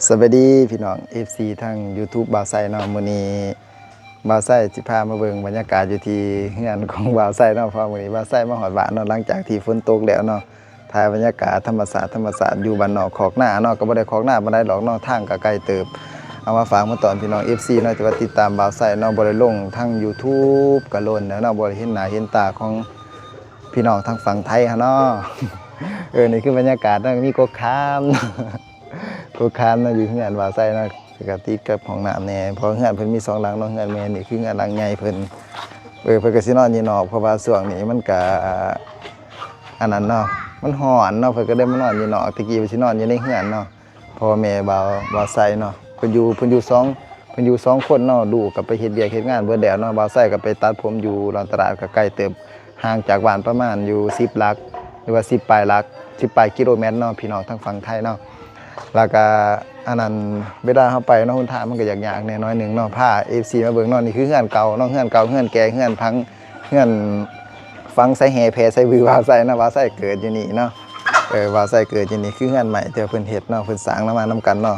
ສະບາຍດີພີ່ນ້ອງ ເອັຟຊີ ທາງ YouTube ບ່າວໄຊເນາະ. ມື້ນີ້ບ່າວໄຊຊິພາມາເບິ່ງບັນຍາກາດຢູ່ທີ່ເຮືອນຂອງບ່າວໄຊເນາະ, ເພາະມື້ນີ້ບ່າວໄຊມາຮອດບ້ານເນາະ ຫຼັງຈາກທີ່ຝົນຕົກແລ້ວເນາະ. ຖ່າຍບັນຍາກາດທຳມະຊາດ ທຳມະຊາດຢູ່ບ້ານນອກຄອກນາເນາະ, ກໍບໍ່ໄດ້ຄອກນາປານໃດດອກເນາະ, ທາງກໍໄກເຕີບ. ເອົາມາຝາກມາຕ້ອນພີ່ນ້ອງ ເອັຟຊີ ເນາະ, ແຕ່ວ່າຕິດຕາມບ່າວໄຊເນາະ ບໍ່ໄດ້ລົງທາງ YouTube ກໍດົນແລ້ວເນາະ, ບໍ່ໄດ້ເຫັນໜ້າເຫັນຕາຂອງ ພີ່ນ້ອງທາງຝັ່ງໄທເຮົາເນາະ. ເອີ ນີ້ຄືບັນຍາກາດເນາະ, ມີກົກຂາມເນາະ ກົກຂາມເນາະ ຢູ່ເຮືອນບ່າວໄຊເນາະ, ກໍຕິດກັບຫ້ອງນ້ຳແດ່ ເພາະເຮືອນເພິ່ນມີສອງຫຼັງເນາະ. ເຮືອນແມ່ນີ້ຄືເຮືອນຫຼັງໃຫຍ່ເພິ່ນ, ເອີ ເພິ່ນກໍຊິນອນຢູ່ນອກ ເພາະວ່າຊ່ວງນີ້ມັນກະ ອັນນັ້ນເນາະ ມັນຮ້ອນເນາະ, ເພິ່ນກໍເລີຍມານອນຢູ່ນອກ. ແຕ່ກີ້ເພິ່ນຊິນອນຢູ່ໃນເຮືອນເນາະ ພໍ່ແມ່ບ່າວ ບ່າວໄຊເນາະ, ເພິ່ນຢູ່ ເພິ່ນຢູ່ສອງ ເພິ່ນຢູ່ສອງຄົນເນາະ, ລູກກໍໄປເຮັດວຽກເຮັດງານເບິດແລ້ວເນາະ. ບ່າວໄຊກໍໄປຕັດຜົມຢູ່ລອນຕະຫຼາດ ກໍໄກເຕີບ, ຫ່າງຈາກບ້ານປະມານຢູ່ສິບຫຼັກ ຫຼືວ່າສິບປາຍຫຼັກ ສິບປາຍກິໂລແມັດເນາະ ພີ່ນ້ອງທາງຝັ່ງໄທເນາະ. ແລ້ວກໍອັນນັ້ນ ເວລາເຮົາໄປເນາະ ຫົນທາງມັນກໍຍາກໆແດ່ໜ້ອຍໜຶ່ງເນາະ. ພາ ເອັຟຊີ ມາເບິ່ງເນາະ, ນີ້ຄືເຮືອນເກົ່າເນາະ, ເຮືອນເກົ່າ ເຮືອນແກ່ ເຮືອນພັງ ເຮືອນຝັງໃສ່ແຮ່ແຜ່ໃສ່ວື ບ່າວໄຊເນາະ. ບ່າວໄຊເກີດຢູ່ນີ້ເນາະ, ເອີ ບ່າວໄຊເກີດຢູ່ນີ້. ຄືເຮືອນໃໝ່ທີ່ວ່າເພິ່ນເຮັດເນາະ, ເພິ່ນສ້າງນຳມານຳກັນເນາະ,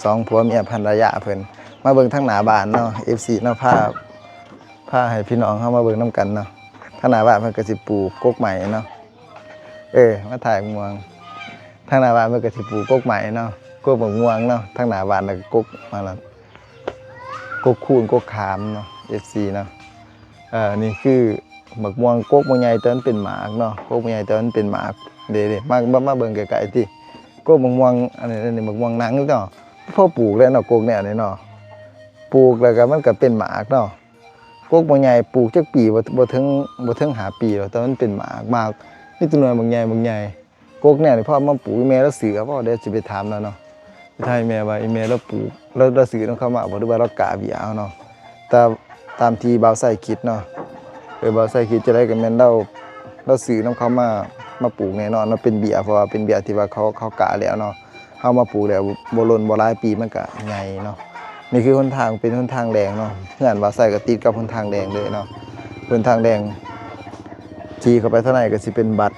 ສອງຜົວເມຍພັນລະຍາເພິ່ນ. ມາເບິ່ງທາງໜ້າບ້ານເນາະ ເອັຟຊີ ເນາະ, ພາ ພາໃຫ້ພີ່ນ້ອງເຮົາມາເບິ່ງນຳກັນເນາະ. ທາງໜ້າບ້ານເພິ່ນກໍຊິປູກກົກໄມ້ເນາະ, ເອີ ມາຖ່າຍມ່ວງ. ທາງໜ້າບ້ານເພິ່ນກໍຊິປູກກົກໄມ້ເນາະ, ກົກໝາກມ່ວງເນາະ, ທາງໜ້າບ້ານ ແລ້ວກໍກົກ ອັນນັ້ນ ກົກຄູນ ກົກຂາມເນາະ ເອັຟຊີ ເນາະ. ເອີ ນີ້ຄືໝາກມ່ວງ ກົກບໍ່ໃຫຍ່ ແຕ່ມັນເປັນໝາກເນາະ, ກົກບໍ່ໃຫຍ່ ແຕ່ມັນເປັນໝາກ. ເດ້ໆ ມາ ມາ ມາເບິ່ງໃກ້ໆຕິ, ກົກໝາກມ່ວງ ອັນນີ້ ອັນນີ້ໝາກມ່ວງໜັງເນາະ. ພໍປູກແລ້ວເນາະ ກົກແນວນີ້ເນາະ, ປູກແລ້ວກໍມັນກໍເປັນໝາກເນາະ. ກົກບໍ່ໃຫຍ່ ປູກຈັກປີ ບໍ່ ບໍ່ເຖິງ ບໍ່ເຖິງຫ້າປີດອກ, ແຕ່ມັນເປັນໝາກ ໝາກມີແຕ່ໜ່ວຍບັກໃຫຍ່ ບັກໃຫຍ່. ກົກແນວນີ້ ພໍ່ມາປູກ ອີ່ແມ່ລາວຊື້ເອົາບໍ່? ດຽວຊິໄປຖາມລາວເນາະ, ໄປຖາມອີ່ແມ່ວ່າ ອີ່ແມ່ລາວປູກ ລາວ ລາວຊື້ນຳເຂົາມາບໍ່ ຫຼືວ່າລາວກະເບ້ຍເອົາເນາະ. ແຕ່ຕາມທີ່ບ່າວໄຊຄິດເນາະ, ເອີ ບ່າວໄຊຄິດຈັ່ງໃດກໍແມ່ນລາວ ລາວຊື້ນຳເຂົາມາ ມາປູກແນ່ນອນເນາະ, ເປັນເບ້ຍ ເພາະວ່າເປັນເບ້ຍທີ່ວ່າເຂົາ ເຂົາກະແລ້ວເນາະ. ເຮົາມາປູກແລ້ວບໍ່ດົນບໍ່ຫຼາຍປີມັນກະໃຫຍ່ເນາະ. ນີ້ຄືຫົນທາງ ເປັນຫົນທາງແດງເນາະ, ເຮືອນບ່າວໄຊກໍຕິດກັບຫົນທາງແດງເລີຍເນາະ. ຫົນທາງແດງທີ່ເຂົ້າໄປທາງໃນກໍຊິເປັນບັດ.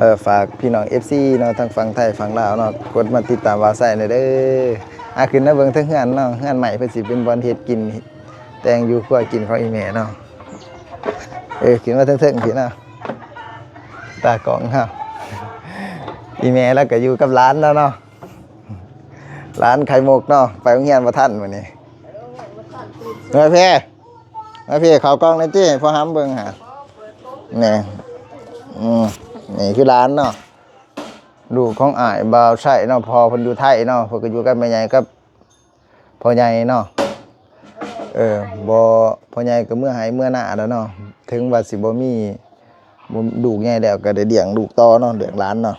ເອີ ຝາກພີ່ນ້ອງ ເອັຟຊີ ເນາະ ທັງຝັ່ງໄທຝັ່ງລາວເນາະ, ກົດມາຕິດຕາມບ່າວໄຊແດ່ເດີ. ອາ ຂຶ້ນມາເບິ່ງເທິງເຮືອນເນາະ, ເຮືອນໃໝ່ເພິ່ນຊິເປັນບ່ອນເຮັດກິນ ແຕ່ງຢູ່ຄົວກິນຂອງອີ່ແມ່ເນາະ. ເອີ ຂຶ້ນມາເທິງໆ ພີ້ເນາະ, ຕາກ້ອງເຮົາ ອີ່ແມ່ລາວກໍຢູ່ກັບຫຼານລາວເນາະ, ຫຼານໄຂ່ມຸກເນາະ, ໄປໂຮງຮຽນບໍ່ທັນມື້ນີ້. ມາເພ ມາເພ ເຂົ້າກ້ອງແດ່ຕິ ພໍ່ຫຳເບິ່ງຫາ. ນີ້ ອືມ ນີ້ຄືຫຼານເນາະ, ລູກຂອງອ້າຍບ່າວໄຊເນາະ, ພໍ່ເພິ່ນຢູ່ໄທເນາະ, ເພິ່ນກໍຢູ່ກັບແມ່ໃຫຍ່ກັບ ພໍ່ໃຫຍ່ເນາະ. ເອີ ບໍ່ ພໍ່ໃຫຍ່ກໍເມືອໄຮ່ເມືອນາແລ້ວເນາະ, ເຖິງວ່າຊິບໍ່ມີ ລູກໃຫຍ່ແລ້ວກໍໄດ້ລ້ຽງລູກຕໍ່ເນາະ, ລ້ຽງຫຼານເນາະ.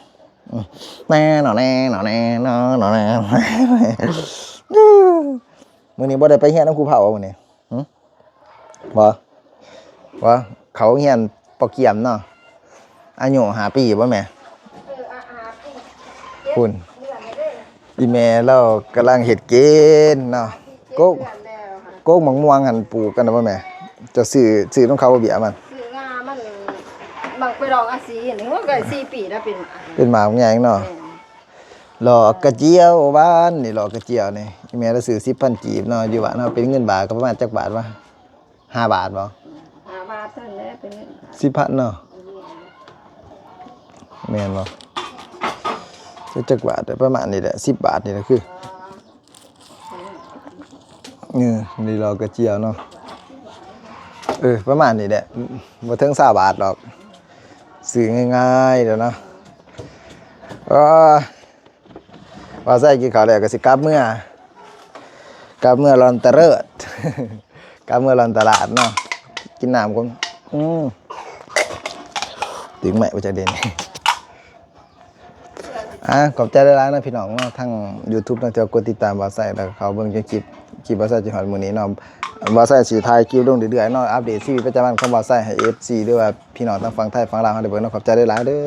ອືມ ແນ່ເນາະ ແນ່ເນາະ ແນ່ເນາະ ແນ່ເນາະ. ມື້ນີ້ບໍ່ໄດ້ໄປຮຽນນຳຄູເຜົ່າບໍ່ມື້ນີ້? ຫຶ ບໍ່ ບໍ່ ເຂົ້າໂຮງຮຽນ ປໍກຽມເນາະ. ອາຍຸຫ້າປີບໍ່ແມ່? ເອີ ອາ ຫ້າປີ ພຸ້ນ ເຈັດເດືອນແລ້ວເດ້. ອີ່ແມ່ລາວກຳລັງເຮັດກິນເນາະ. ເຈັດເດືອນແລ້ວ ກົກ ກົກໝາກມ່ວງຫັ້ນປູກກັນນະບໍ່ແມ່? ເຈົ້າຊື້ ຊື້ນຳເຂົາບໍ່ເບ້ຍມັນ? ຊື້ງາມັນ ບັກໄປດອກອາຊີນີ້ ໂອ້ ກໍສີ່ປີແລ້ວເປັນ ເປັນໝາກໃຫຍ່ເນາະ. ແມ່ນ ຫຼໍ່ກະຈຽວຫວານນີ້ ຫຼໍ່ກະຈຽວນີ້ ອີ່ແມ່ລາວຊື້ສິບພັນກີບເນາະ, ຢູ່ບ້ານເຮົາເປັນເງິນບາດກໍປະມານຈັກບາດວະ? ຫ້າບາດບໍ່? ຫ້າບາດເທົ່ານັ້ນແຫຼະ ເປັນເງິນບາດ ສິບພັນເນາະ. ແມ່ນບໍ່? ຈັກ ຈັກບາດ ປະມານນີ້ແຫຼະ ສິບບາດນີ້ແຫຼະ ຄື ເອີ ນີ້ຫຼໍ່ກະຈຽວເນາະ. ເອີ ປະມານນີ້ແຫຼະ ບໍ່ເຖິງຊາວບາດດອກ, ຊື້ງ່າຍໆແລ້ວເນາະ. ເອີ ວ່າໃສ່ກິນເຂົ້າແລ້ວກໍຊິກັບເມືອ ກັບເມືອລອນຕະເລີດ ກັບເມືອລອນຕະຫຼາດເນາະ. ກິນນ້ຳກ່ອນ. ອືມ ຕຶງໄມ້ບໍ່ຈັກເດນີ້. ອ່າ ຂອບໃຈຫຼາຍໆເນາະພີ່ນ້ອງເນາະ ທາງ YouTube ເນາະ ທີ່ວ່າກົດຕິດຕາມບ່າວໄຊ ແລ້ວກໍເຂົ້າເບິ່ງຈົນຄລິບ ຄລິບບ່າວໄຊຊິຮອດມື້ນີ້ເນາະ. ບ່າວໄຊຊິຖ່າຍຄລິບລົງເລື້ອຍໆເນາະ ອັບເດດຊີວິດປະຈຳວັນຂອງບ່າວໄຊໃຫ້ ເອັຟຊີ ຫຼືວ່າພີ່ນ້ອງທາງຝັ່ງໄທຝັ່ງລາວເຮົາໄດ້ເບິ່ງເນາະ. ຂອບໃຈຫຼາຍໆເດີ.